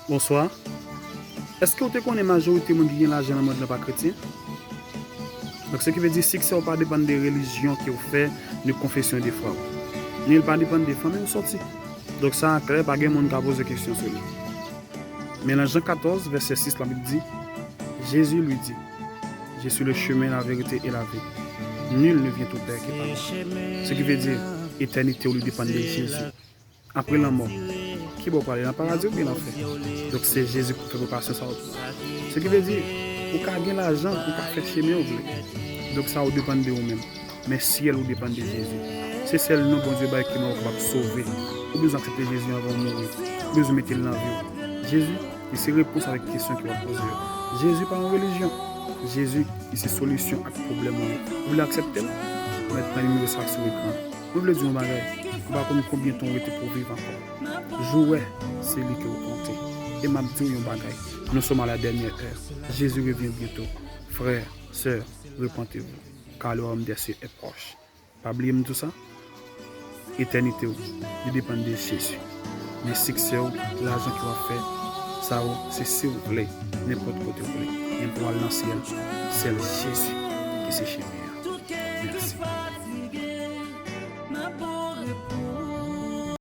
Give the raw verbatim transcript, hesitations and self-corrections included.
Bonswa. Èske w te konnen majorite moun ki gen lajan nan mond lan pa kretyen? Donk, se ki vle di, siksè w pa depann de relijyon ke w fè, ni konfesyon de fwa w. Ni l pa depann de fanmi w sòti. Donk, sa a klè, pa gen moun ka poze kesyon sou li. Men nan Jan katòz, vèsè sis, Labib di, Jésus lui dit, Je suis le chemin, la vérité et la vie. Nul ne vient au Père que par moi. Se ki vle di, etènite w li depann de Jezi. Apre lanmò, ki bò w prale, nan paradi oubyen lanfè? Donk, se Jezi k fè preparasyon sa yo pou ou. Se ki vle di, ou ka gen lajan, ou ka fè chemen ou vle. Donk, sa yo depann de ou menm. Men syèl ou depann de Jezi. Se sèl non Bondye bay ki mò kapab sove. Ou bezwen aksepte Jezi anvan w mouri. Ou bezwen mete l nan vi w. Jezi, li se repons avèk kesyon ke w ap poze yo. Jezi pa yon relijyon. Jezi, li se solisyon ak pwoblèm ou yo. Ou vle aksepte l? Mèt pran nimewo sa sou ekran. Mwen vle di yon bagay. Ou pa konn konbyen tan w rete pou w viv ankò. Jou w wè, se li ke w konte. E m ap di w yon bagay. Nous sommes à la dernière heure. Jésus revient bientôt. Frères, sœurs, repentez-vous, car le royaume des cieux est proche. Pa bliye m di w sa. Etènite w, li depann de Jezi. Men siksè w, lajan ke w ap fè, sa yo, se si w vle, nenpòt kote w vle. Men pou w al nan syèl, sèl Jezi ki se chemen an. Mèsi.